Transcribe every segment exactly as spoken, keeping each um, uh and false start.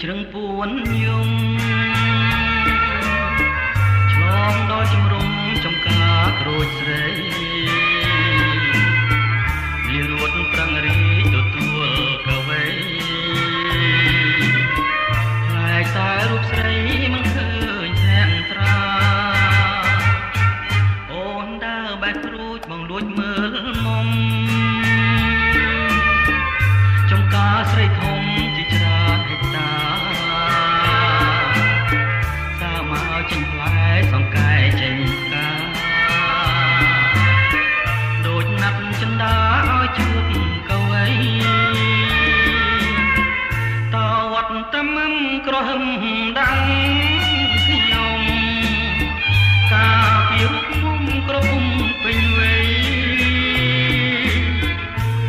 ជ្រឹងពួនយំឆ្លងដល់ជំរំចំការក្រូចស្រី លារួតប្រឹងរីកទទួលកវី ខ្លែងតែរូបស្រីមិនឃើញធាក់ត្រា អូនដើរបែកក្រូចបងលួចមើលមុំ ចំការស្រីធំជាច្រើនហិកតា សាមកចេញផ្លែសង្កែចេញផ្កា ដូចណាត់ចិន្តាឲ្យជួបកវី តវត្តតាមក្រហមដាំងខ្ញុំ ការពាររូបមុំគ្រប់ពេញវ័យ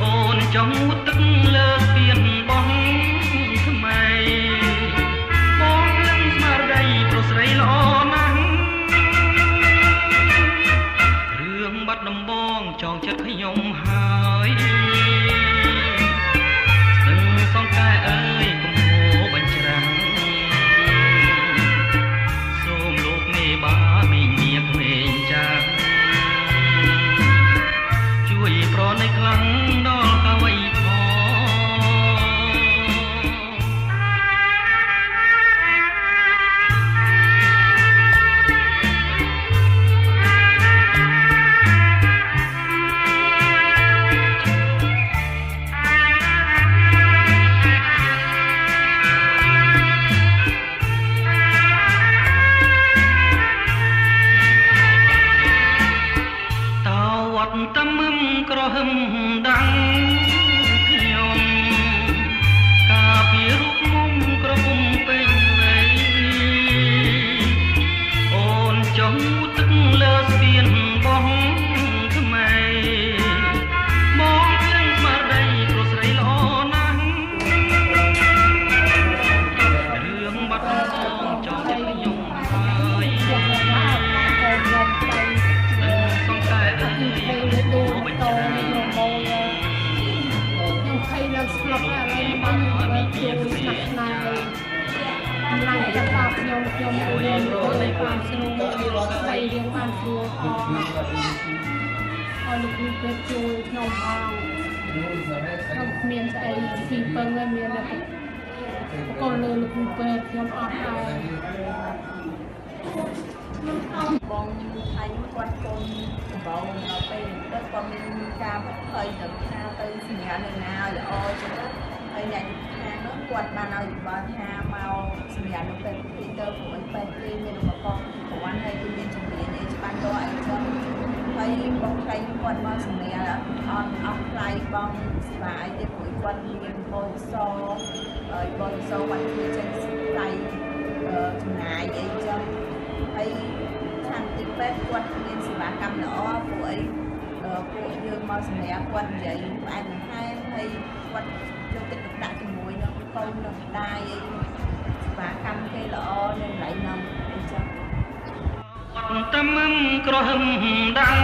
អូនចង់ងូតទឹកលើស្ពានបោះថ្មី បងលឹងស្មារតីប្រុសស្រីល្អណាស់ រឿងបាត់ដំបងចងចិត្តខ្ញុំហើយ ស្ទឹងសង្កែអើយកុំហូរបញ្ច្រាំង សូមលោកមេបាមីងមាក្មេងចាស់ ជួយប្រណិតខ្លាំងដល់កវីផង តវត្តតាមក្រហមដាំងខ្ញុំ ការពាររូបមុំគ្រប់ពេញវ័យ អូនចង់ងូតទឹកលើស្ពានបោះថ្មី បងភ្លើងស្មារតីប្រុសស្រីល្អណាស់ រឿងបាត់ដំបងចងចិត្តខ្ញុំហើយ ខ្ញុំភ័យលើកស្លុតឥឡូវខ្ញុំបានជួបស្នាប់ណែ កម្លាំងចិត្តរបស់ខ្ញុំ ខ្ញុំអើយ បានស្រួល ស្វែងរៀនបានស្រួលផង ឲ្យលោកគ្រូពេទ្យជួយខ្ញុំផង ខ្ញុំគ្មានស្អីស៊ីពឹងទេ មានតែប្រគល់លើលោកគ្រូពេទ្យខ្ញុំអត់ហើយ បងថៃគាត់កូនដំបូង ដល់ពេលទៅគាត់មានការភ័យ ដឹងថាទៅសញ្ញានៅណាឲ្យល្អចឹងទៅ ហើយអ្នកជំនាញនោះគាត់បានឲ្យយោបល់ថាមកសញ្ញានៅពេលទីទៅ ព្រោះឲ្យពេលគេមានឧបករណ៍គ្រប់គ្រាន់ ហើយគេមានជំនាញអីច្បាស់លាស់អីចឹង ហើយបងថៃគាត់មកសញ្ញាអត់អស់ថ្លៃបងសេវាអីទេ ព្រោះគាត់មានបរិស័ទ ហើយបរិស័ទគាត់ជួយចេញថ្លៃ អឺ ចំណាយអីចឹង ហើយខាងទីពេទ្យគាត់មានសេវាកម្មល្អ ព្រោះអី អឺ ពួកយើងមកសម្រាប់គាត់និយាយផ្អែកបន្ថែម ហើយគាត់យកចិត្តទុកដាក់ជាមួយនឹងកូននឹងម្ដាយអី សេវាកម្មគេល្អនៅកន្លែងហ្នឹងអីចឹង តាមក្រហមដាំង